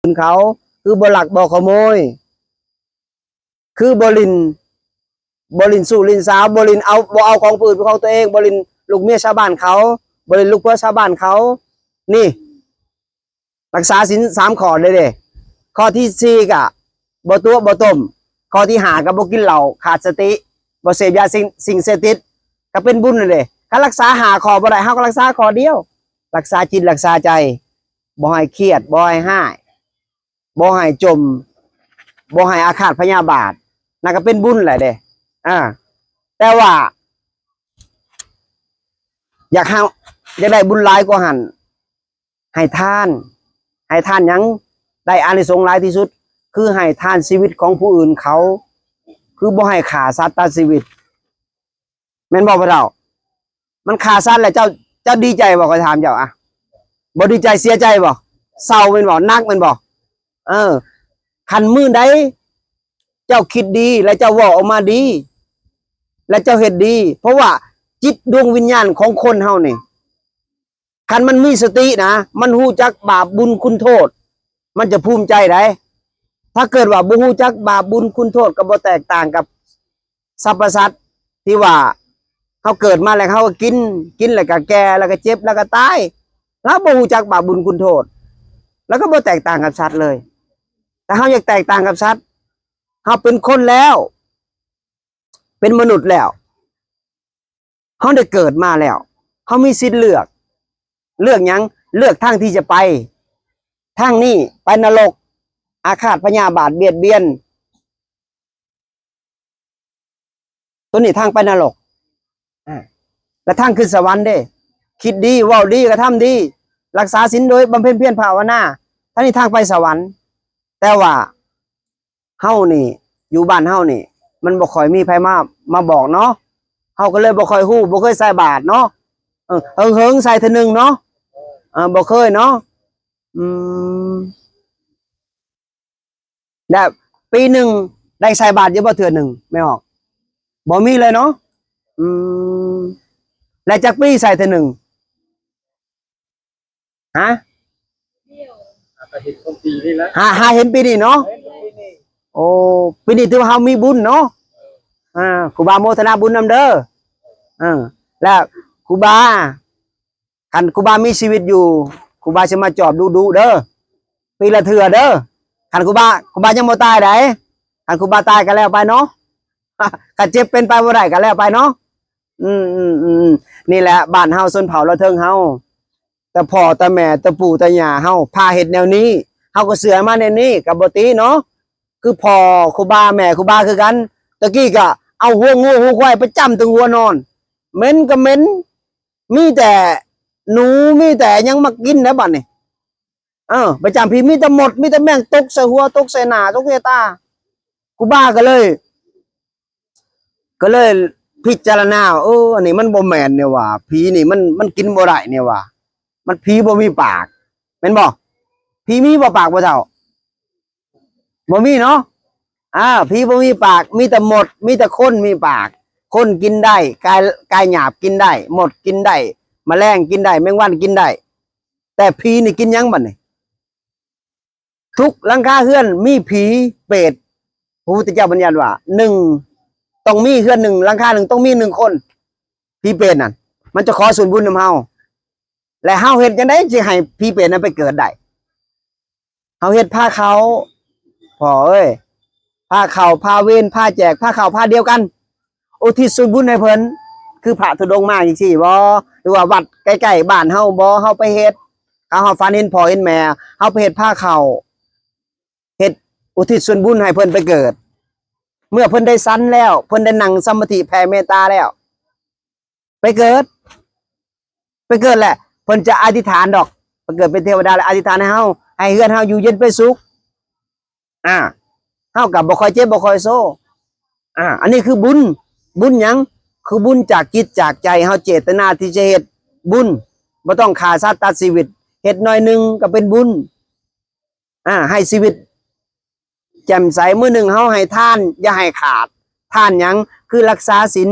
ອື່ນເຂົາ ຄືບໍ່ລັກບໍ່ຂະໂມຍ ຄືບໍ່ຫຼິ້ນ ບໍ່ຫຼິ້ນຊູ່ຫຼິ້ນສາວ ບໍ່ຫຼິ້ນເອົາ ບໍ່ເອົາຂອງຜູ້ອື່ນເປັນຂອງຕົວເອງ ບໍ່ຫຼິ້ນລູກເມຍຊາວບ້ານເຂົາ ບໍ່ຫຼິ້ນລູກຜົວຊາວບ້ານເຂົາ ນີ້ ຮັກສາສິນສາມຂໍ້ເດ້ເດ້. ຂໍ້ທີສີ່ກະບໍ່ຕົວະບໍ່ຕົ້ມ. ຂໍ້ທີຫ້າກະບໍ່ກິນເຫຼົ້າ ຂາດສະຕິ ບໍ່ເສບຢາສິ່ງ ສິ່ງເສບຕິດ ກະເປັນບຸນແລ້ວເດ້. ຄັນຮັກສາຫ້າຂໍ້ບໍ່ໄດ້ ເຮົາກະຮັກສາຂໍ້ດຽວ ຮັກສາຈິດ ຮັກສາໃຈ ບໍ່ໃຫ້ຄຽດ ບໍ່ໃຫ້ຮ້າຍ ບໍ່ໃຫ້ຈົ່ມ ບໍ່ໃຫ້ອາຄາດພະຍາບາດ ນັ້ນກະເປັນບຸນແລ້ວເດ້. ອາ ແຕ່ວ່າ ຢາກເຮົາ ຢາກໄດ້ບຸນຫຼາຍກວ່າຫັ້ນ ໃຫ້ທານ. ໃຫ້ທານຫຍັງ? ໄດ້ອານິສົງຫຼາຍທີ່ສຸດ ຄືໃຫ້ທານຊີວິດຂອງຜູ້ອື່ນເຂົາ ຄືບໍ່ໃຫ້ຂ້າສັດຕັດຊີວິດ ແມ່ນບໍ່ພໍ່ເຖົ້າ? ມັນຂ້າສັດແລ້ວ ເຈົ້າ ເຈົ້າດີໃຈບໍ່? ຂ້ອຍຖາມເຈົ້າອະ ບໍ່ດີໃຈ ເສຍໃຈບໍ່? ເສົ້າແມ່ນບໍ່? ໜັກແມ່ນບໍ່? ເອີ ຄັນມື້ໃດເຈົ້າຄິດດີ ແລະ ເຈົ້າເວົ້າອອກມາດີ ແລະ ເຈົ້າເຮັດດີ ເພາະວ່າຈິດດວງວິນຍານຂອງຄົນເຮົານີ້ ຄັນມັນມີສະຕິນະ ມັນຮູ້ຈັກບາບບຸນຄຸນໂທດ ມັນຈະພູມໃຈໃດ໋. ຖ້າເກີດວ່າບໍ່ຮູ້ຈັກບາບບຸນຄຸນໂທດ ກະບໍ່ແຕກຕ່າງກັບສັບພະສັດ ທີ່ວ່າເຮົາເກີດມາແລ້ວເຮົາກະກິນ ກິນແລ້ວກະແກ່ ແລ້ວກະເຈັບ ແລ້ວກະຕາຍ. ລາວບໍ່ຮູ້ຈັກບາບບຸນຄຸນໂທດ ລາວກະບໍ່ແຕກຕ່າງກັບສັດເລີຍ. ແຕ່ເຮົາຢາກແຕກຕ່າງກັບສັດ ເຮົາເປັນຄົນແລ້ວ ເປັນມະນຸດແລ້ວ ເຮົາໄດ້ເກີດມາແລ້ວ ເຮົາມີສິດເລືອກ. ເລືອກຫຍັງ? ເລືອກທາງທີ່ຈະໄປ ທາງນີ້ໄປນະລົກ ອາຄາດພະຍາບາດບຽດບຽນ ໂຕນີ້ທາງໄປນະລົກ ອາ ແລະ ທາງຂຶ້ນສະຫວັນເດ້ ຄິດດີ ເວົ້າດີ ກະທຳດີ ຮັກສາສິນໂດຍບຳເພັນພຽນພາວະນາ ທາງນີ້ທາງໄປສະຫວັນ. ແຕ່ວ່າ ເຮົານີ້ ຢູ່ບ້ານເຮົານີ້ ມັນບໍ່ຄ່ອຍມີໃຜມາ ມາບອກເນາະ ເຮົາກະເລີຍບໍ່ຄ່ອຍຮູ້ ບໍ່ເຄີຍໃສ່ບາດເນາະ. ເອີ ເຫິງໆໃສ່ເທື່ອໜຶ່ງເນາະ ເອີ ບໍ່ເຄີຍເນາະ. ອືມ ແລ້ວປີໜຶ່ງໄດ້ໃສ່ບາດຢູ່ບໍ່ເທື່ອໜຶ່ງແມ່ອອກ? ບໍ່ມີເລີຍເນາະ. ອືມ ແລ້ວຈັກປີໃສ່ເທື່ອໜຶ່ງ? ຮະ? ຫາກະເຫັນຂອງປີນີ້ແຫຼະ ຫາ ຫາເຫັນປີນີ້ເນາະ. ໂອ້ ປີນີ້ຖືວ່າເຮົາມີບຸນເນາະ. ອາ ຄູບາໂມທະນາບຸນນຳເດີ. ເອີ ແລ້ວຄູບາ ຄັນຄູບາມີຊີວິດຢູ່ ຄູບາຊິມາຈອບດຸໆເດີ ປີລະເທື່ອເດີ. ຄັນຄູບາ ຄູບາຍັງບໍ່ຕາຍໃດ໋ ຄັນຄູບາຕາຍກະແລ້ວໄປເນາະ ຄັນເຈັບເປັນໄປບໍ່ໄດ້ກະແລ້ວໄປເນາະ. ອືມໆໆ ນີ້ແຫຼະ ບ້ານເຮົາຊົນເຜົ່າລາວເທິງເຮົາ ແຕ່ພໍ່ແຕ່ແມ່ແຕ່ປູ່ແຕ່ຍ່າເຮົາພາເຮັດແນວນີ້ ເຮົາກະເຊື່ອມາແນວນີ້ ກະບໍ່ຕິເນາະ. ຄືພໍ່ຄູບາແມ່ຄູບາຄືກັນ ຕະກີ້ກະເອົາຫົວງົວຫົວຄວາຍໄປຈ້ຳເທິງຫົວນອນ ເໝັນກະເໝັນ ມີແຕ່ໜູ ມີແຕ່ຫຍັງມາກິນແຫຼະບາດນີ້. ເອີ ໄປຈ້ຳພີ ມີແຕ່ມົດ ມີແຕ່ແມງຕົກໃສ່ຫົວ ຕົກໃສ່ໜ້າ ຕົກໃສ່ຕາ. ຄູບາກະເລີຍ ກະເລີຍພິຈາລະນາ ເອີ ອັນນີ້ມັນບໍ່ແມ່ນນີ້ຫວ່າ ຜີນີ້ມັນ ມັນກິນບໍ່ໄດ້ນີ້ຫວ່າ ມັນຜີບໍ່ມີປາກ ແມ່ນບໍ່? ຜີມີບໍ່ປາກພໍ່ເຖົ້າ? ບໍ່ມີເນາະ. ອາ ຜີບໍ່ມີປາກ ມີແຕ່ມົດ ມີແຕ່ຄົນມີປາກ. ຄົນກິນໄດ້ ກາຍ ກາຍຫຍາບກິນໄດ້ ມົດກິນໄດ້ ມະແລງກິນໄດ້ ແມງວັນກິນໄດ້ ແຕ່ຜີນີ້ກິນຫຍັງບາດນີ້? ທຸກຫຼັງຄາເຮືອນມີຜີເປດ. ພະພຸດທະເຈົ້າບັນຍັດວ່າ ໜຶ່ງ ຕ້ອງມີເຮືອນໜຶ່ງ ຫຼັງຄາໜຶ່ງ ຕ້ອງມີໜຶ່ງຄົນ ຜີເປດນັ້ນ ມັນຈະຂໍສ່ວນບຸນນຳເຮົາ. ແລະ ເຮົາເຮັດຈັ່ງໃດຈຶ່ງໃຫ້ຜີເປດນັ້ນໄປເກີດໄດ້? ເຮົາເຮັດພາເຂົ້າ ພໍ່ເອີຍ ພາເຂົ້າ ພາເວນ ພາແຈກ ພາເຂົ້າ ພາດຽວກັນ ອຸທິດສ່ວນບຸນໃຫ້ເພິ່ນ ຄືພະທຸດົງມາຈັ່ງຊີ້ບໍ ຫຼືວ່າວັດໃກ້ໆບ້ານເຮົາບໍ ເຮົາໄປເຮັດ ເຮົາ ເຮົາຝັນເຫັນພໍ່ເຫັນແມ່ ເຮົາໄປເຮັດພາເຂົ້າ ເຮັດອຸທິດສ່ວນບຸນໃຫ້ເພິ່ນໄປເກີດ. ເມື່ອເພິ່ນໄດ້ສັນແລ້ວ ເພິ່ນໄດ້ນັ່ງສະມາທິແຜ່ເມດຕາແລ້ວ ໄປເກີດ ໄປເກີດແຫຼະ ເພິ່ນຈະອະທິຖານດອກ ໄປເກີດເປັນເທວະດາ ແລະ ອະທິຖານໃຫ້ເຮົາ ໃຫ້ເຮືອນເຮົາຢູ່ເຢັນເປັນສຸກ. ອາ ເຮົາກະບໍ່ຄ່ອຍເຈັບບໍ່ຄ່ອຍໂຊ. ອາ ອັນນີ້ຄືບຸນ. ບຸນຫຍັງ? ຄືບຸນຈາກຈິດຈາກໃຈ ເຮົາເຈດຕະນາທີ່ຈະເຮັດບຸນ ບໍ່ຕ້ອງຂ້າສັດຕັດຊີວິດ ເຮັດໜ້ອຍໜຶ່ງກະເປັນບຸນ. ອາ ໃຫ້ຊີວິດແຈ່ມໃສ ມື້ໜຶ່ງເຮົາໃຫ້ທານ ຢ່າໃຫ້ຂາດ. ທານຫຍັງ? ຄືຮັກສາສິນ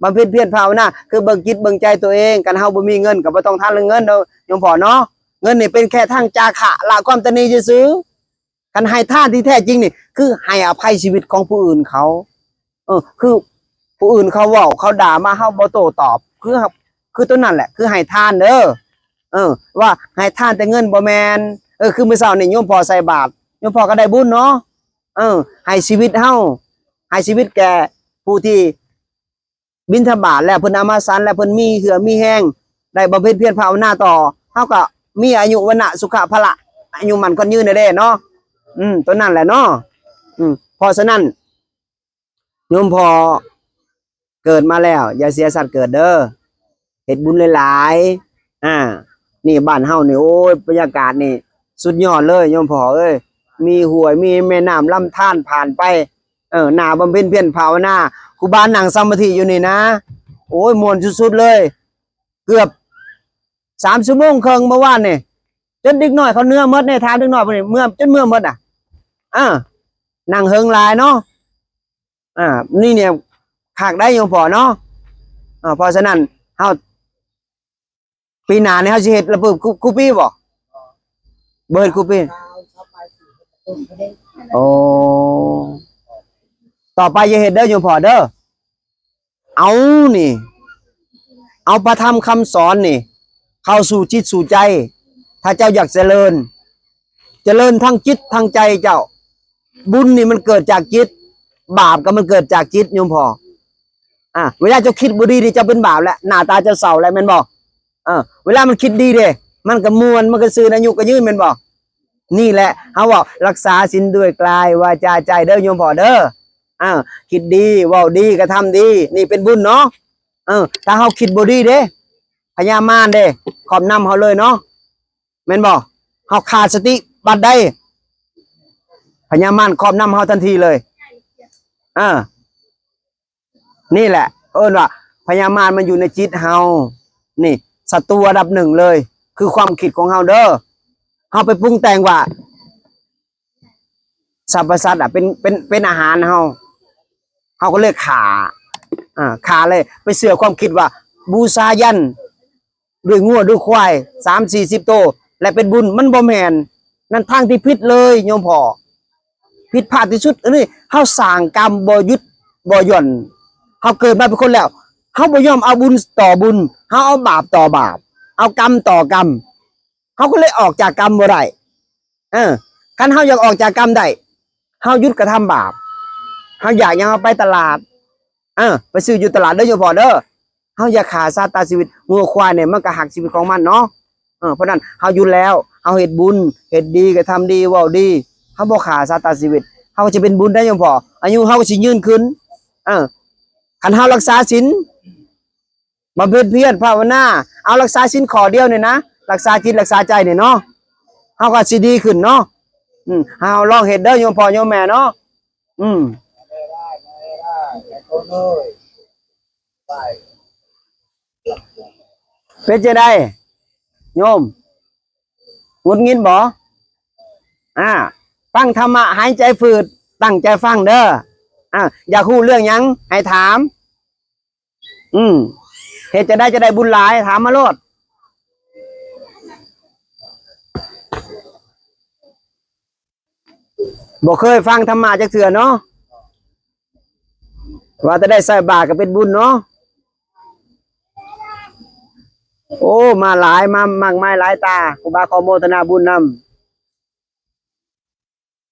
ບຳເພັນພຽນພາວະນາ ຄືເບິ່ງຈິດເບິ່ງໃຈຕົວເອງ. ຄັນເຮົາບໍ່ມີເງິນກະບໍ່ຕ້ອງທານເລື່ອງເງິນເດີ ໂຍມພໍ່ເນາະ. ເງິນນີ້ເປັນແຄ່ທາງຈາຄະ ລະຄວາມຕະໜີຊື່ ຄັນໃຫ້ທານທີ່ແທ້ຈິງນີ້ ຄືໃຫ້ອະໄພຊີວິດຂອງຜູ້ອື່ນເຂົາ. ເອີ ຄືຜູ້ອື່ນເຂົາເວົ້າ ເຂົາດ່າມາ ເຮົາບໍ່ໂຕ້ຕອບ ຄື ຄືຕົວນັ້ນແຫຼະ ຄືໃຫ້ທານເດີ. ເອີ ວ່າໃຫ້ທານແຕ່ເງິນບໍ່ແມ່ນ. ເອີ ຄືມື້ເຊົ້ານີ້ໂຍມພໍ່ໃສ່ບາດ ໂຍມພໍ່ກໍໄດ້ບຸນເນາະ. ເອີ ໃຫ້ຊີວິດເຮົາ ໃຫ້ຊີວິດແກ່ຜູ້ທີ່ບິນທະບາດແລ້ວ ເພິ່ນເອົາມາສັນ ແລ້ວເພິ່ນມີເຫື່ອມີແຮງ ໄດ້ບຳເພັນພຽນພາວະນາຕໍ່ ເຮົາກໍມີອາຍຸວັນນະສຸຂະພະລະ ອາຍຸໝັ້ນຂວັນຍືນແດ່ເນາະ. ອືມ ຕົວນັ້ນແຫຼະເນາະ. ອືມ ເພາະສະນັ້ນ ໂຍມພໍ່ເກີດມາແລ້ວ ຢ່າເສຍຊາດເກີດເດີ ເຮັດບຸນຫຼາຍໆ. ອ່າ ນີ້ບ້ານເຮົານີ້ ໂອ້ຍ ບັນຍາກາດນີ້ສຸດຍອດເລີຍໂຍມພໍ່ເອີຍ ມີຫ້ວຍ ມີແມ່ນ້ຳລຳທານຜ່ານໄປ. ເອີ ໜ້າບຳເພັນພຽນພາວະນາ ຄູບານັ່ງສະມາທິຢູ່ນີ້ນະ ໂອ້ຍ ມ່ວນສຸດໆເລີຍ. ເກືອບສາມຊົ່ວໂມງເຄິ່ງເມື່ອວານນີ້ ຈົນເດັກນ້ອຍເຂົາເໜືອໝົດນີ້ ຖາມເດັກນ້ອຍພວກນີ້ ເມື່ອ ຈົນເມື່ອໝົດນະ. ອ່າ ນັ່ງເຫິງຫຼາຍເນາະ. ອ່າ ນີ້ນີ້ຄັກໄດ໋ໂຍມພໍ່ເນາະ. ເພາະສະນັ້ນເຮົາ ປີໜ້ານີ້ເຮົາຊິເຮັດລະປຶບ ຄຸ ຄຸປີບໍ່? ບໍ່ເຮັດຄຸປີ. ໂອ້ ຕໍ່ໄປຢ່າເຮັດເດີໂຍມພໍ່ເດີ. ເອົານີ້ ເອົາພະທຳຄຳສອນນີ້ເຂົ້າສູ່ຈິດສູ່ໃຈ. ຖ້າເຈົ້າຢາກຈະເລີນ ຈະເລີນທັງຈິດທັງໃຈເຈົ້າ. ບຸນນີ້ມັນເກີດຈາກຈິດ ບາບກໍມັນເກີດຈາກຈິດໂຍມພໍ່. ອ່າ ເວລາເຈົ້າຄິດບໍ່ດີນີ້ ເຈົ້າເປັນບາບແລ້ວ ໜ້າຕາເຈົ້າເສົ້າແລ້ວ ແມ່ນບໍ່? ເອີ ເວລາມັນຄິດດີເດ້ ມັນກໍມ່ວນ ມັນກໍຊື່ນ ອາຍຸກໍຍືນ ແມ່ນບໍ່? ນີ້ແຫຼະ ເຮົາເວົ້າ ລັກສາສິນດ້ວຍກາຍ ວາຈາ ໃຈເດີໂຍມພໍ່ເດີ. ອ່າ ຄິດດີ ເວົ້າດີ ກະທຳດີ ນີ້ເປັນບຸນເນາະ. ເອີ ຖ້າເຮົາຄິດບໍ່ດີເດ້ ພະຍາມານເດ້ ຄອບງຳເຮົາເລີຍເນາະ ແມ່ນບໍ່? ເຮົາຂາດສະຕິບັດໃດ ພະຍາມານຄອບງຳເຮົາທັນທີເລີຍ. ເອີ ນີ້ແຫຼະເອີ້ນວ່າພະຍາມານມັນຢູ່ໃນຈິດເຮົາ ນີ້ສັດຕູອັນດັບໜຶ່ງເລີຍ ຄືຄວາມຄິດຂອງເຮົາເດີ. ເຮົາໄປປຸງແຕ່ງວ່າສັບພະສັດອະເປັນ ເປັນ ເປັນອາຫານເຮົາ ເຮົາກໍເລີຍຂ້າ ອ່າ ຂ້າເລີຍໄປເຊື່ອຄວາມຄິດວ່າບູຊາຢັນ ດ້ວຍງົວດ້ວຍຄວາຍສາມສີ່ສິບໂຕ ແລະ ເປັນບຸນ ມັນບໍ່ແມ່ນ. ນັ້ນທາງທີ່ຜິດເລີຍໂຍມພໍ່ ຜິດພາດທີ່ສຸດ. ອັນນີ້ເຮົາສ້າງກຳບໍ່ຢຸດບໍ່ຢ່ອນ. ເຮົາເກີດມາເປັນຄົນແລ້ວ ເຮົາບໍ່ຍອມເອົາບຸນຕໍ່ບຸນ ເຮົາເອົາບາບຕໍ່ບາບ ເອົາກຳຕໍ່ກຳ ເຮົາກໍເລີຍອອກຈາກກຳບໍ່ໄດ້. ເອີ ຄັນເຮົາຢາກອອກຈາກກຳໄດ້ ເຮົາຢຸດກະທຳບາບ. ເຮົາຢາກຫຍັງ ເຮົາໄປຕະຫຼາດ ເອີ ໄປຊື້ຢູ່ຕະຫຼາດເດີໂຍມພໍ່ເດີ. ເຮົາຢ່າຂ້າສັດຕັດຊີວິດ. ງົວຄວາຍນີ້ມັນກໍຮັກຊີວິດຂອງມັນເນາະ. ເອີ ເພາະນັ້ນເຮົາຢຸດແລ້ວ ເຮົາເຮັດບຸນ ເຮັດດີ ກະທຳດີ ເວົ້າດີ ເຮົາບໍ່ຂ້າສັດຕັດຊີວິດ ເຮົາກໍຈະເປັນບຸນໄດ້ໂຍມພໍ່. ອາຍຸເຮົາກໍຊິຍືນຂຶ້ນ. ເອີ ຄັນເຮົາລັກສາສິນ ບຳເພັນພຽນພາວະນາ ເອົາລັກສາສິນຂໍ້ດຽວນີ້ນະ ລັກສາຈິດລັກສາໃຈນີ້ເນາະ ເຮົາກໍຊິດີຂຶ້ນເນາະ. ອືມ ເຮົາລອງເຮັດເດີໂຍມພໍ່ໂຍມແມ່ເນາະ. ອືມ ເປັນຈັ່ງໃດໂຍມ ຫງຸດຫງິດບໍ່? ອ່າ ຟັງທຳມະ ຫາຍໃຈຝືດ ຕັ້ງໃຈຟັງເດີ. ອ່າ ຢາກຮູ້ເລື່ອງຫຍັງໃຫ້ຖາມ. ອືມ ເຮັດຈັ່ງໃດຈະໄດ້ບຸນຫຼາຍ? ຖາມມາໂລດ. ບໍ່ເຄີຍຟັງທຳມະຈັກເທື່ອເນາະ ວ່າແຕ່ໄດ້ໃສ່ບາດກໍເປັນບຸນເນາະ. ໂອ້ ມາຫຼາຍ ມາມາກມາຍຫຼາຍຕາ ຄູບາຂໍໂມທະນາບຸນນຳ.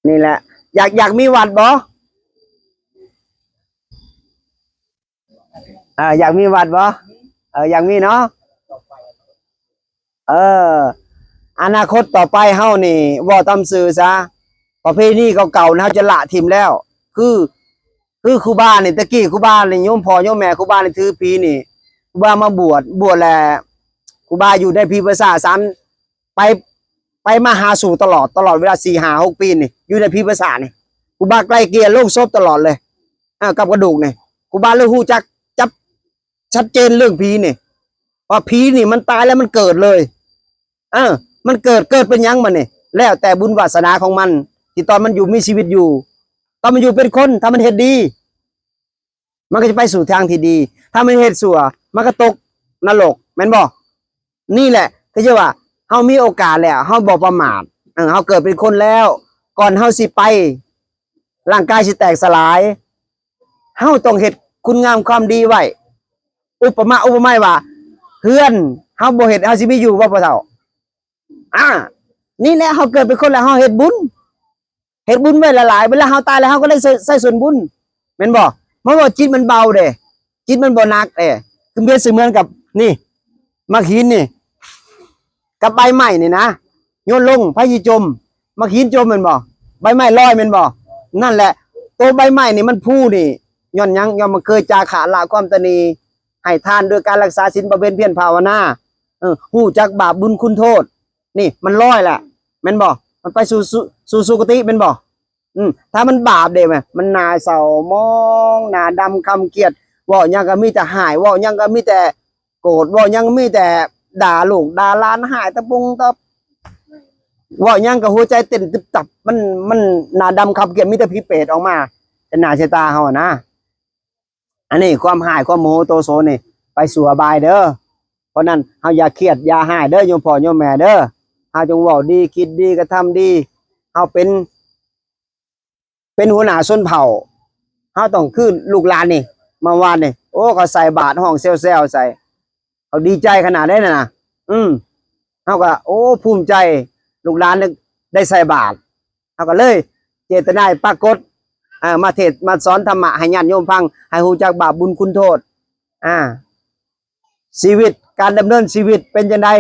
ນີ້ແຫຼະ ຢາກ ຢາກມີວັດບໍ່? ເອີ ຢາກມີວັດບໍ່? ເອີ ຢາກມີເນາະ. ເອີ ອະນາຄົດຕໍ່ໄປເຮົານີ້ ເວົ້າຕາມຊື່ຊະ ປະເພນີເກົ່າໆ ເຮົາຈະລະຖິ້ມແລ້ວ. ຄື ຄືຄູບານີ້ ແຕ່ກີ້ຄູບານີ້ ໂຍມພໍ່ໂຍມແມ່ຄູບານີ້ຖືຜີນີ້ ຄູບາມາບວດ ບວດແລ້ວ ຄູບາຢູ່ໃນຜີປາສາດສາມ ໄປ ໄປມາຫາສູ່ຕະຫຼອດ ຕະຫຼອດເວລາສີ່ຫ້າຫົກປີນີ້ ຢູ່ໃນຜີປາສາດນີ້ ຄູບາໄກລເກ່ຍໂລງສົບຕະຫຼອດເລີຍ ເອີ ກັບກະດູກນີ້. ຄູບາເລີຍຮູ້ຈັກ ຈັບ ຊັດເຈນເລື່ອງຜີນີ້ ວ່າຜີນີ້ມັນຕາຍແລ້ວມັນເກີດເລີຍ. ເອີ ມັນເກີດ ເກີດເປັນຫຍັງບັດນີ້? ແລ້ວແຕ່ບຸນວາສະໜາຂອງມັນ ທີ່ຕອນມັນຢູ່ມີຊີວິດຢູ່ ຕອນມັນຢູ່ເປັນຄົນ ຖ້າມັນເຮັດດີ ມັນກໍຈະໄປສູ່ທາງທີ່ດີ ຖ້າມັນເຮັດຊົ່ວ ມັນກໍຕົກນະລົກ ແມ່ນບໍ່? ນີ້ແຫຼະ ຄືຈະວ່າເຮົາມີໂອກາດແລ້ວ ເຮົາບໍ່ປະໝາດ. ເອີ ເຮົາເກີດເປັນຄົນແລ້ວ ກ່ອນເຮົາຊິໄປ ຮ່າງກາຍຊິແຕກສະຫຼາຍ ເຮົາຕ້ອງເຮັດຄຸນງາມຄວາມດີໄວ້. ອຸປະມາອຸປະໄມວ່າ ເຮືອນເຮົາບໍ່ເຮັດ ເຮົາຊິມີຢູ່ບໍ່ ພໍ່ເຖົ້າ? ອາ ນີ້ແຫຼະ ເຮົາເກີດເປັນຄົນແລ້ວ ເຮົາເຮັດບຸນ ເຮັດບຸນໄວ້ຫຼາຍໆ ເວລາເຮົາຕາຍແລ້ວ ເຮົາກໍໄດ້ໃຊ້ ໃຊ້ສ່ວນບຸນ ແມ່ນບໍ່? ເພາະວ່າຈິດມັນເບົາເດ້ ຈິດມັນບໍ່ໜັກເດ້. ຄືປຽບສະເໝືອນກັບນີ້ ໝາກຫີນນີ້ ກັບໃບໄມ້ນີ້ນະ ໂຍນລົງ ໃຜຊິຈົມ? ໝາກຫີນຈົມແມ່ນບໍ່? ໃບໄມ້ລອຍແມ່ນບໍ່? ນັ້ນແຫຼະ ໂຕໃບໄມ້ນີ້ມັນຟູນີ້ ຍ້ອນຫຍັງ? ຍ້ອນມັນເຄີຍຈາຄະ ລະຄວາມຕະໜີ ໃຫ້ທານໂດຍການລັກສາສິນ ບຳເພັນພຽນພາວະນາ ເອີ ຮູ້ຈັກບາບບຸນຄຸນໂທດ ນີ້ມັນລອຍແຫຼະ ແມ່ນບໍ່? ມັນໄປສູ່ ສູ່ ສູ່ສຸຄະຕິແມ່ນບໍ່? ອືມ ຖ້າມັນບາບເດ້ ມັນໜ້າເສົ້າໝອງ ໜ້າດຳຄຳກຽດ ເວົ້າຫຍັງກໍມີແຕ່ຮ້າຍ ເວົ້າຫຍັງກໍມີແຕ່ໂກດ ເວົ້າຫຍັງມີແຕ່ດ່າລູກດ່າຫຼານ ຮ້າຍຕະປຸງຕະ ເວົ້າຫຍັງກໍຫົວໃຈເຕັ້ນຕຶບຕັບ ມັນ ມັນໜ້າດຳຄຳກຽດ ມີແຕ່ຜີເປດອອກມາ ແຕ່ໜ້າສາຍຕາເຮົານະ. ອັນນີ້ຄວາມຮ້າຍ ຄວາມໂມໂຫໂທໂສນີ້ ໄປສູ່ອະບາຍເດີ. ເພາະນັ້ນເຮົາຢ່າຄຽດຢ່າຮ້າຍເດີ ໂຍມພໍ່ໂຍມແມ່ເດີ. ເຮົາຈົ່ງເວົ້າດີ ຄິດດີ ກະທຳດີ. ເຮົາເປັນ ເປັນຫົວໜ້າຊົນເຜົ່າ ເຮົາຕ້ອງຄືລູກຫຼານນີ້. ເມື່ອວານນີ້ ໂອ້ ເຂົາໃສ່ບາດ ຮ້ອງແຊວໆໃສ່ ເຂົາດີໃຈຂະໜາດໃດນັ້ນນະ. ອືມ ເຮົາກໍ ໂອ້ ພູມໃຈ ລູກຫຼານໄດ້ໃສ່ບາດ. ເຮົາກໍເລີຍເຈດຕະນາປາກົດ ເອີ ມາເທດມາສອນທຳມະໃຫ້ຍາດໂຍມຟັງ ໃຫ້ຮູ້ຈັກບາບບຸນຄຸນໂທດ. ອາ ຊີວິດ ການດຳເນີນຊີວິດເປັນຈັ່ງໃດ?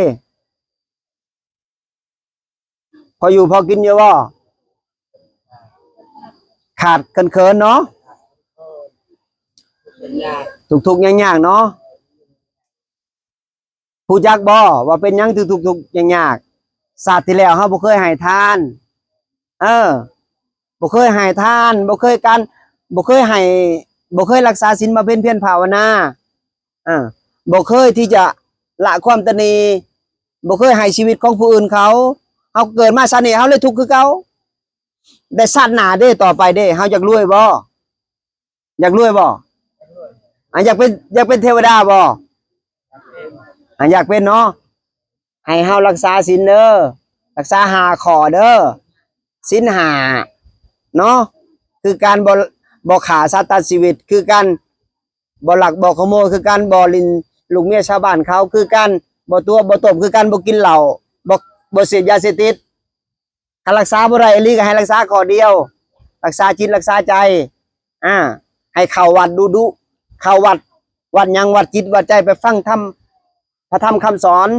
ພໍຢູ່ພໍກິນຢູ່ບໍ່? ຂາດເຂີນໆເນາະ ທຸກໆຍາກໆເນາະ. ຮູ້ຈັກບໍ່ວ່າເປັນຫຍັງຖືກທຸກທຸກຍາກໆ? ຊາດທີ່ແລ້ວເຮົາບໍ່ເຄີຍໃຫ້ທານ ເອີ ບໍ່ເຄີຍໃຫ້ທານ ບໍ່ເຄີຍການ ບໍ່ເຄີຍໃຫ້ ບໍ່ເຄີຍລັກສາສິນ ບຳເພັນພຽນພາວະນາ ເອີ ບໍ່ເຄີຍທີ່ຈະລະຄວາມຕະໜີ່ ບໍ່ເຄີຍໃຫ້ຊີວິດຂອງຜູ້ອື່ນເຂົາ. ເຮົາເກີດມາຊາດນີ້ ເຮົາເລີຍທຸກຄືເກົ່າ. ແຕ່ຊາດໜ້າເດ້ ຕໍ່ໄປເດ້ ເຮົາຢາກລວຍບໍ່? ຢາກລວຍບໍ່? ອາ ຢາກເປັນ ຢາກເປັນເທວະດາບໍ່? ອາ ຢາກເປັນເນາະ. ໃຫ້ເຮົາລັກສາສິນເດີ ລັກສາຫ້າຂໍ້ເດີ ສິນຫ້າເນາະ ຄືການບໍ່ ບໍ່ຂ້າສັດຕັດຊີວິດ ຄືການບໍ່ລັກບໍ່ຂະໂມຍ ຄືການບໍ່ຫຼິ້ນລູກເມຍຊາວບ້ານເຂົາ ຄືການບໍ່ຕົວະບໍ່ຕົບ ຄືການບໍ່ກິນເຫຼົ້າ ບໍ່ ບໍ່ເສບຢາເສບຕິດ. ຄັນລັກສາບໍ່ໄດ້ອີ່ຫຼີກໍໃຫ້ລັກສາຂໍ້ດຽວ ລັກສາຈິດລັກສາໃຈ ອາ ໃຫ້ເຂົ້າວັດດຸໆ ເຂົ້າວັດ ວັດຫຍັງ? ວັດຈິດວັດໃຈ ໄປຟັງທຳ ພະທຳຄຳສອນ.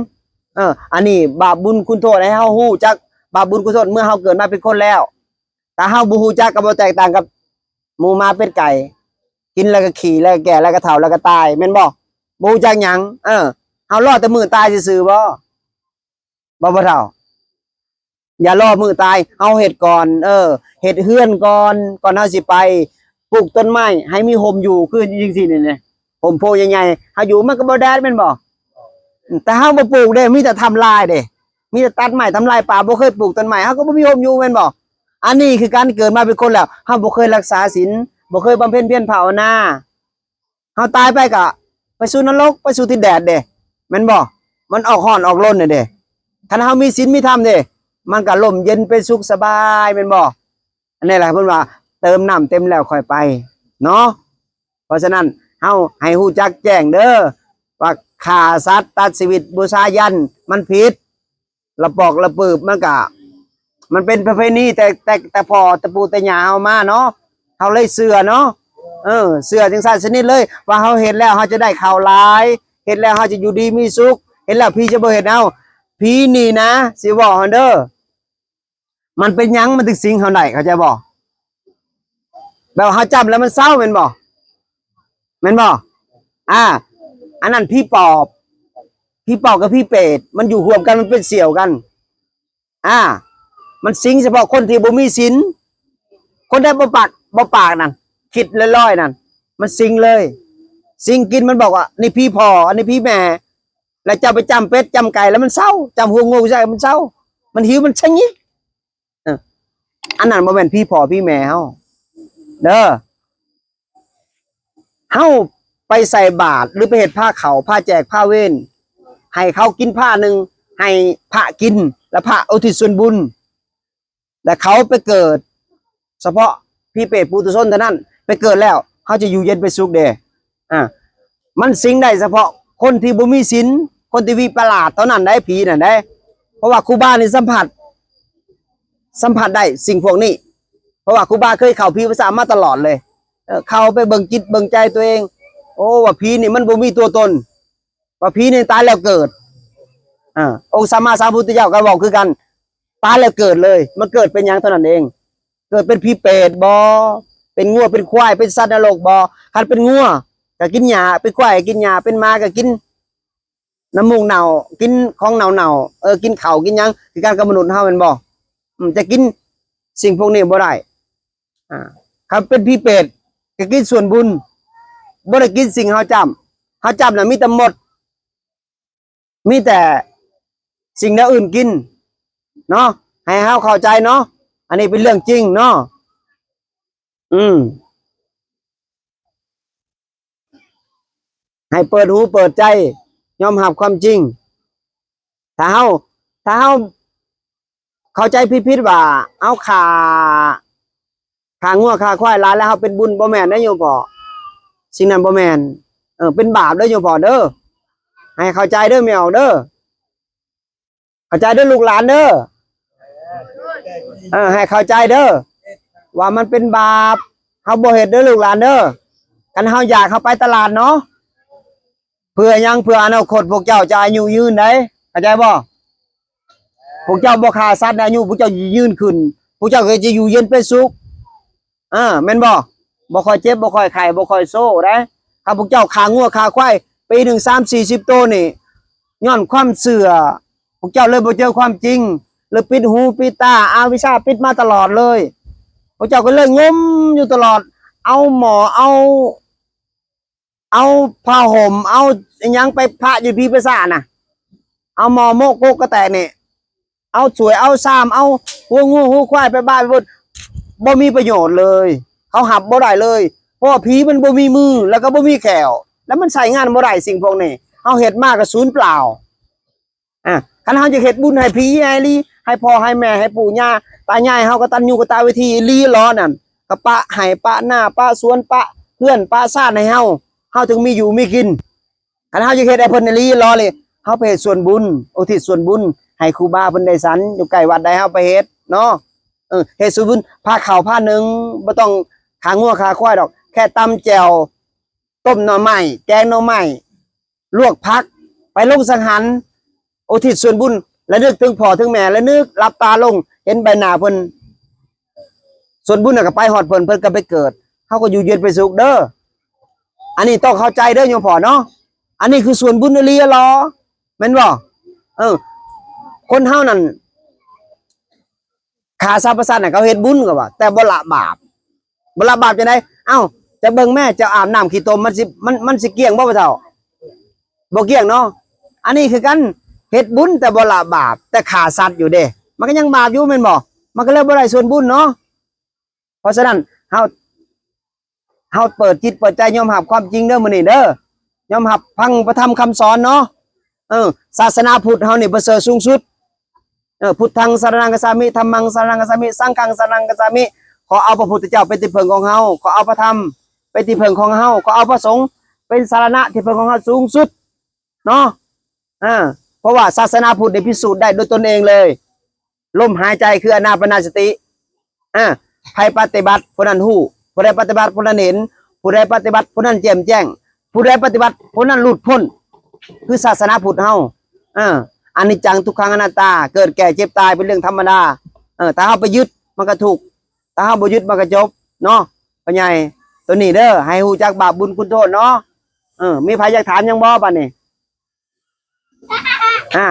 ເອີ ອັນນີ້ບາບບຸນຄຸນໂທດ ໃຫ້ເຮົາຮູ້ຈັກບາບບຸນຄຸນໂທດ ເມື່ອເຮົາເກີດມາເປັນຄົນແລ້ວ. ຖ້າເຮົາບໍ່ຮູ້ຈັກ ກໍບໍ່ແຕກຕ່າງກັບໝູໝາເປັດໄກ່ ກິນແລ້ວກໍຂີ້ ແລ້ວກໍແກ່ ແລ້ວກໍເຖົ້າ ແລ້ວກໍຕາຍ ແມ່ນບໍ່? ບໍ່ຮູ້ຈັກຫຍັງ. ເອີ ເຮົາລໍແຕ່ມື້ຕາຍຊື່ໆບໍ່? ບໍ່ ພໍ່ເຖົ້າ ຢ່າລໍມື້ຕາຍ ເຮົາເຮັດກ່ອນ ເອີ ເຮັດເຮືອນກ່ອນ ກ່ອນເຮົາຊິໄປ ປູກຕົ້ນໄມ້ໃຫ້ມີຮົ່ມຢູ່ ຄືຈັ່ງຊີ້ນີ້ ຮົ່ມໂພໃຫຍ່ໆ ເຮົາຢູ່ມັນກໍບໍ່ແດດແມ່ນບໍ່? ແຕ່ເຮົາບໍ່ປູກເດ້ ມີແຕ່ທຳລາຍເດ້ ມີແຕ່ຕັດໄມ້ທຳລາຍປ່າ ບໍ່ເຄີຍປູກຕົ້ນໄມ້ ເຮົາກໍບໍ່ມີຮົ່ມຢູ່ແມ່ນບໍ່? ອັນນີ້ຄືການເກີດມາເປັນຄົນແລ້ວ ເຮົາບໍ່ເຄີຍລັກສາສິນ ບໍ່ເຄີຍບຳເພັນພຽນພາວະນາ ເຮົາຕາຍໄປກະໄປສູ່ນະລົກ ໄປສູ່ທີ່ແດດເດ້ ແມ່ນບໍ່? ມັນອອກຮ້ອນອອກລົນເດ້. ຄັນເຮົາມີສິນມີທຳເດ້ ມັນກະຮົ່ມເຢັນເປັນສຸກສະບາຍ ແມ່ນບໍ່? ອັນນີ້ແຫຼະເພິ່ນວ່າ ເຕີມນ້ຳເຕັມແລ້ວຄ່ອຍໄປເນາະ. ເພາະສະນັ້ນ ເຮົາໃຫ້ຮູ້ຈັກແຈ້ງເດີ ວ່າຂ້າສັດຕັດຊີວິດ ບູຊາຢັນ ມັນຜິດ. ລະປອກລະປືບ ມັນກະ ມັນເປັນປະເພນີແຕ່ ແຕ່ ແຕ່ພໍ່ແຕ່ປູ່ແຕ່ຍ່າເຮົາມາເນາະ ເຮົາເລີຍເຊື່ອເນາະ. ເອີ ເຊື່ອຈັ່ງຊັ້ນຊະນິດເລີຍ ວ່າເຮົາເຮັດແລ້ວເຮົາຈະໄດ້ເຂົ້າຫຼາຍ ເຮັດແລ້ວເຮົາຈະຢູ່ດີມີສຸກ ເຮັດແລ້ວຜີຈະບໍ່ເຮັດເຮົາ. ຜີນີ້ນະ ຊິເວົ້າໃຫ້ເດີ ມັນເປັນຫຍັງມັນຈຶ່ງສິງເຮົາໄດ້ ເຂົ້າໃຈບໍ່? ແບບເຮົາຈ້ຳແລ້ວມັນເຊົາແມ່ນບໍ່? ແມ່ນບໍ່? ອາ ອັນນັ້ນຜີປອບ ຜີປອບກັບຜີເປດ ມັນຢູ່ຮ່ວມກັນ ມັນເປັນສ່ຽວກັນ. ອາ ມັນສິງສະເພາະຄົນທີ່ບໍ່ມີສິນ ຄົນໃດບໍ່ປາກ ບໍ່ປາກນັ້ນ ຄິດລອຍໆນັ້ນ ມັນສິງເລີຍ ສິງກິນ. ມັນບອກວ່າ ນີ້ຜີພໍ່ ອັນນີ້ຜີແມ່ ແລ້ວເຈົ້າໄປຈ້ຳເປັດຈ້ຳໄກ່ ແລ້ວມັນເຊົາ ຈ້ຳຫົວງູໃສ່ມັນເຊົາ ມັນຫິວ ມັນຊະຫງິກ. ເອີ ອັນນັ້ນບໍ່ແມ່ນຜີພໍ່ຜີແມ່ເຮົາເດີ. ເຮົາໄປໃສ່ບາດ ຫຼື ໄປເຮັດພາເຂົ້າ ພາແຈກ ພາເວນ ໃຫ້ເຂົາກິນພາໜຶ່ງ ໃຫ້ພະກິນ ແລ້ວພະອຸທິດສ່ວນບຸນ. ແລະເຂົາໄປເກີດ ສະເພາະຜີເປດປຸຖຸຊົນເທົ່ານັ້ນ ໄປເກີດແລ້ວ ເຮົາຈະຢູ່ເຢັນເປັນສຸກເດ້. ອ່າ ມັນສິງໄດ້ສະເພາະຄົນທີ່ບໍ່ມີສິນ ຄົນທີ່ວິປະຫຼາດເທົ່ານັ້ນໄດ໋ ຜີນັ້ນໄດ໋. ເພາະວ່າຄູບານີ້ສຳຜັດ ສຳຜັດໄດ້ສິ່ງພວກນີ້ ເພາະວ່າຄູບາເຄີຍເຂົ້າຜີປະສາດມາຕະຫຼອດເລີຍ. ເອີ ເຂົ້າໄປເບິ່ງຈິດເບິ່ງໃຈຕົວເອງ ໂອ້ ວ່າຜີນີ້ມັນບໍ່ມີຕົວຕົນ ວ່າຜີນີ້ຕາຍແລ້ວເກີດ. ອ່າ ອົງສຳມາສຳພຸດທະເຈົ້າກໍເວົ້າຄືກັນ ຕາຍແລ້ວເກີດເລີຍ ມາເກີດເປັນຫຍັງເທົ່ານັ້ນເອງ. ເກີດເປັນຜີເປດບໍ ເປັນງົວເປັນຄວາຍ ເປັນສັດນະລົກບໍ. ຄັນເປັນງົວກໍກິນຫຍ້າ ເປັນຄວາຍກໍກິນຫຍ້າ ເປັນໝາກໍກິນນ້ຳມູກເນົ່າ ກິນຂອງເນົ່າໆ ເອີ ກິນເຂົ້າກິນຫຍັງ ຄືກັນກັບມະນຸດເຮົາແມ່ນບໍ່? ອືມ ຈະກິນສິ່ງພວກນີ້ບໍ່ໄດ້. ອ່າ ຄັນເປັນຜີເປດກໍກິນສ່ວນບຸນ ບໍ່ໄດ້ກິນສິ່ງເຮົາຈ້ຳ. ເຮົາຈ້ຳນະມີແຕ່ມົດ ມີແຕ່ສິ່ງແນວອື່ນກິນເນາະ ໃຫ້ເຮົາເຂົ້າໃຈເນາະ. ອັນນີ້ເປັນເລື່ອງຈິງເນາະ. ອືມ ໃຫ້ເປີດຫູເປີດໃຈ ຍອມຮັບຄວາມຈິງ. ຖ້າເຮົາ ຖ້າເຮົາເຂົ້າໃຈຜິດໆວ່າເຮົາຂ້າ ຂ້າງົວຂ້າຄວາຍຫຼາຍແລ້ວເຮົາເປັນບຸນ ບໍ່ແມ່ນເດ້ໂຍມພໍ່ ສິ່ງນັ້ນບໍ່ແມ່ນ. ເອີ ເປັນບາບເດີໂຍມພໍ່ເດີ ໃຫ້ເຂົ້າໃຈເດີແມ່ອອກເດີ ເຂົ້າໃຈເດີລູກຫຼານເດີ. ເອີ ໃຫ້ເຂົ້າໃຈເດີ ວ່າມັນເປັນບາບ ເຮົາບໍ່ເຮັດເດີລູກຫຼານເດີ. ຄັນເຮົາຢາກ ເຮົາໄປຕະຫຼາດເນາະ ເພື່ອຫຍັງ? ເພື່ອອະນາຄົດພວກເຈົ້າຈະອາຍຸຍືນໄດ໋ ເຂົ້າໃຈບໍ່? ພວກເຈົ້າບໍ່ຂ້າສັດ ອາຍຸພວກເຈົ້າຈະຍືນຂຶ້ນ ພວກເຈົ້າກໍຈະຢູ່ເຢັນເປັນສຸກ ເອີ ແມ່ນບໍ່? ບໍ່ຄ່ອຍເຈັບ ບໍ່ຄ່ອຍໄຂ້ ບໍ່ຄ່ອຍໂຊໄດ໋. ຖ້າພວກເຈົ້າຂ້າງົວຂ້າຄວາຍປີໜຶ່ງສາມສີ່ສິບໂຕນີ້ ຍ້ອນຄວາມເຊື່ອ ພວກເຈົ້າເລີຍບໍ່ເຈີຄວາມຈິງ ເລີຍປິດຫູປິດຕາ ອະວິຊາປິດມາຕະຫຼອດເລີຍ. ພວກເຈົ້າກໍເລີຍງົມຢູ່ຕະຫຼອດ ເອົາໝໍ້ ເອົາ ເອົາຜ້າຫົ່ມ ເອົາອີ່ຫຍັງໄປພະຢູ່ຜີປະສາດນະ ເອົາໝໍ້ໂມະກົກກະແຕກນີ້ ເອົາສວຍ ເອົາຊາມ ເອົາຫົວງົວຫົວຄວາຍໄປບາດໄປເບິດ ບໍ່ມີປະໂຫຍດເລີຍ. ເຂົາຮັບບໍ່ໄດ້ເລີຍ ເພາະວ່າຜີມັນບໍ່ມີມື ແລ້ວກໍບໍ່ມີແຂ້ວ ແລ້ວມັນໃຊ້ງານບໍ່ໄດ້ສິ່ງພວກນີ້. ເຮົາເຮັດມາກໍສູນເປົ່າ. ອ່າ ຄັນເຮົາຈະເຮັດບຸນໃຫ້ຜີໃຫ້ລີ ໃຫ້ພໍ່ໃຫ້ແມ່ ໃຫ້ປູ່ຍ່າຕາຍາຍເຮົາກະຕັນຍູກະຕະເວທີອີ່ຫຼີຫຼໍນັ້ນ ກະປະໄຮ່ປະນາ ປະສວນ ປະເຮືອນປະຊານໃຫ້ເຮົາ ເຮົາຈຶ່ງມີຢູ່ມີກິນ. ຄັນເຮົາຢາກເຮັດໃຫ້ເພິ່ນອີ່ຫຼີຫຼໍນີ້ ເຮົາໄປເຮັດສ່ວນບຸນ ອຸທິດສ່ວນບຸນໃຫ້ຄູບາເພິ່ນໄດ້ສັນ ຢູ່ໃກ້ວັດໃດເຮົາໄປເຮັດເນາະ. ເອີ ເຮັດສ່ວນບຸນ ພາເຂົ້າພາໜຶ່ງ ບໍ່ຕ້ອງຂ້າງົວຂ້າຄວາຍດອກ ແຄ່ຕຳແຈ່ວ ຕົ້ມໜໍ່ໄມ້ ແກງໜໍ່ໄມ້ ລວກຜັກ ໄປລົງສັງຫານ ອຸທິດສ່ວນບຸນ ລະນຶກເຖິງພໍ່ເຖິງແມ່ ລະນຶກ ຫຼັບຕາລົງ ເຫັນໃບໜ້າເພິ່ນ ສ່ວນບຸນນະກໍໄປຮອດເພິ່ນ ເພິ່ນກໍໄປເກີດ ເຮົາກໍຢູ່ເຢັນເປັນສຸກເດີ. ອັນນີ້ຕ້ອງເຂົ້າໃຈເດີໂຍມພໍ່ເນາະ ອັນນີ້ຄືສ່ວນບຸນອີ່ຫຼີຫຼໍ ແມ່ນບໍ່? ເອີ ຄົນເຮົານັ້ນ ຂ້າສັບພະສັດນະ ເຂົາເຮັດບຸນກໍວ່າ ແຕ່ບໍ່ລະບາບ. ບໍ່ລະບາບຈັ່ງໃດ? ເອົ້າ ເຈົ້າເບິ່ງແມ້ ເຈົ້າອາບນ້ຳຂີ້ຕົມ ມັນຊິ ມັນ ມັນຊິກ້ຽງບໍ່ ພໍ່ເຖົ້າ? ບໍ່ກ້ຽງເນາະ. ອັນນີ້ຄືກັນ ເຮັດບຸນແຕ່ບໍ່ລະບາບ ແຕ່ຂ້າສັດຢູ່ເດ້ ມັນກໍຍັງບາບຢູ່ແມ່ນບໍ່? ມັນກໍເລີຍບໍ່ໄດ້ສ່ວນບຸນເນາະ. ເພາະສະນັ້ນ ເຮົາ ເຮົາເປີດຈິດເປີດໃຈຍອມຮັບຄວາມຈິງເດີມື້ນີ້ເດີ ຍອມຮັບຟັງພະທຳຄຳສອນເນາະ. ເອີ ສາສະໜາພຸດເຮົານີ້ປະເສີດສູງສຸດ. ເອີ ພຸດທັງສະຣະນັງກັດສາມິ ທຳມັງສະຣະນັງກັດສາມິ ສັງຄັງສະຣະນັງກັດສາມິ. ຂໍເອົາພະພຸດທະເຈົ້າເປັນທີ່ເພິ່ງຂອງເຮົາ ຂໍເອົາພະທຳເປັນທີ່ເພິ່ງຂອງເຮົາ ຂໍເອົາພະສົງເປັນສາລະນະທີ່ເພິ່ງຂອງເຮົາສູງສຸດເນາະ. ເອີ ເພາະວ່າສາສະໜາພຸດນີ້ພິສູດໄດ້ດ້ວຍຕົນເອງເລີຍ. ລົມຫາຍໃຈຄືອານາປານາສະຕິ. ອາ ໃຜປະຕິບັດຜູ້ນັ້ນຮູ້ ຜູ້ໃດປະຕິບັດຜູ້ນັ້ນເຫັນ ຜູ້ໃດປະຕິບັດຜູ້ນັ້ນແຈ່ມແຈ້ງ ຜູ້ໃດປະຕິບັດຜູ້ນັ້ນຫຼຸດພົ້ນ ຄືສາສະໜາພຸດເຮົາ. ອາ ອະນິດຈັງ ທຸກຂັງ ອະນັດຕາ ເກີດແກ່ເຈັບຕາຍເປັນເລື່ອງທຳມະດາ. ເອີ ຖ້າເຮົາໄປຍຶດມັນກໍທຸກ ຖ້າເຮົາບໍ່ຍຶດມັນກໍຈົບເນາະ. ພໍ່ໃຫຍ່ ໂຕນີ້ເດີ ໃຫ້ຮູ້ຈັກບາບບຸນຄຸນໂທດເນາະ. ເອີ ມີໃຜຢາກຖາມຫຍັງບໍ່ບາດນີ້? ອາ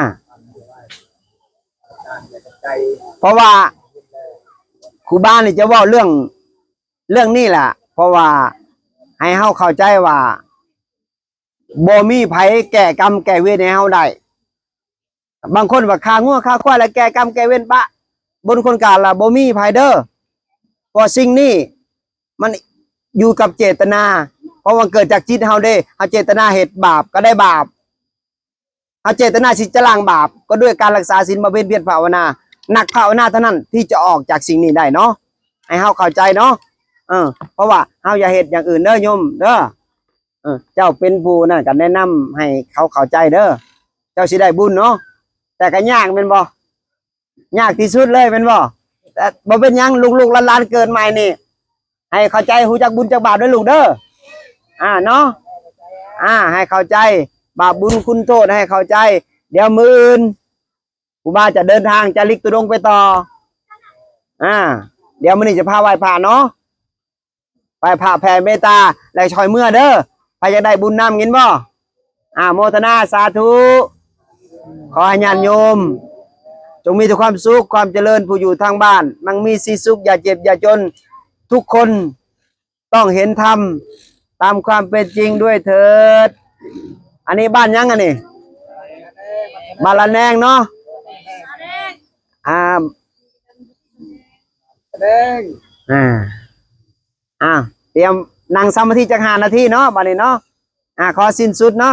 ເພາະວ່າຄູບານີ້ຈະເວົ້າເລື່ອງ ເລື່ອງນີ້ແຫຼະ ເພາະວ່າໃຫ້ເຮົາເຂົ້າໃຈວ່າ ບໍ່ມີໃຜແກ້ກຳແກ້ເວນໃຫ້ເຮົາໄດ້. ບາງຄົນວ່າຂ້າງົວຂ້າຄວາຍແລ້ວແກ້ກຳແກ້ເວນປະ ບົນຄົນການລະບໍ່ມີໃຜເດີ. ເພາະສິ່ງນີ້ມັນຢູ່ກັບເຈດຕະນາ ເພາະວ່າເກີດຈາກຈິດເຮົາເດ້. ເຮົາເຈດຕະນາເຮັດບາບກໍໄດ້ບາບ ເຮົາເຈດຕະນາຊິຈະລ້າງບາບ ກໍດ້ວຍການຮັກສາສິນ ບຳເພັນພຽນພາວະນາ. ນັກພາວະນາເທົ່ານັ້ນທີ່ຈະອອກຈາກສິ່ງນີ້ໄດ້ເນາະ ໃຫ້ເຮົາເຂົ້າໃຈເນາະ. ເອີ ເພາະວ່າເຮົາຢ່າເຮັດຢ່າງອື່ນເດີໂຍມເດີ. ເອີ ເຈົ້າເປັນຜູ້ນັ້ນກໍແນະນຳໃຫ້ເຂົາເຂົ້າໃຈເດີ ເຈົ້າຊິໄດ້ບຸນເນາະ. ແຕ່ກໍຍາກແມ່ນບໍ່? ຍາກທີ່ສຸດເລີຍແມ່ນບໍ່? ແຕ່ບໍ່ເປັນຫຍັງ ລູກໆຫຼານໆເກີດໃໝ່ນີ້ ໃຫ້ເຂົ້າໃຈ ຮູ້ຈັກບຸນຈັກບາບເດີລູກເດີ. ອ່າ ເນາະ ອ່າ ໃຫ້ເຂົ້າໃຈບາບບຸນຄຸນໂທດ ໃຫ້ເຂົ້າໃຈ. ດຽວມື້ອື່ນ ຄູບາຈະເດີນທາງຈາລິກທຸດົງໄປຕໍ່. ອ່າ ດຽວມື້ນີ້ຈະພາໄຫວ້ພະເນາະ ໄຫວ້ພະແຜ່ເມດຕາ ແລ້ວຄ່ອຍເມືອເດີ. ໃຜຢາກໄດ້ບຸນນຳ ຍິນບໍ່? ອາໂມທະນາສາທຸ. ຂໍໃຫ້ຍາດໂຍມຈົ່ງມີແຕ່ຄວາມສຸກຄວາມຈະເລີນ ຜູ້ຢູ່ທາງບ້ານ ມັງມີສີສຸກ ຢ່າເຈັບຢ່າຈົນ. ທຸກຄົນຕ້ອງເຫັນທຳຕາມຄວາມເປັນຈິງດ້ວຍເທີດ. ອັນນີ້ບ້ານຫຍັງອັນນີ້? ບ້ານລະແນງເນາະ. ອ່າ ລະແນງ ອ່າ ອ່າ ຕຽມນັ່ງສະມາທິຈັກຫ້ານາທີເນາະ ບາດນີ້ເນາະ. ອ່າ ຂໍສິ້ນສຸດເນາະ.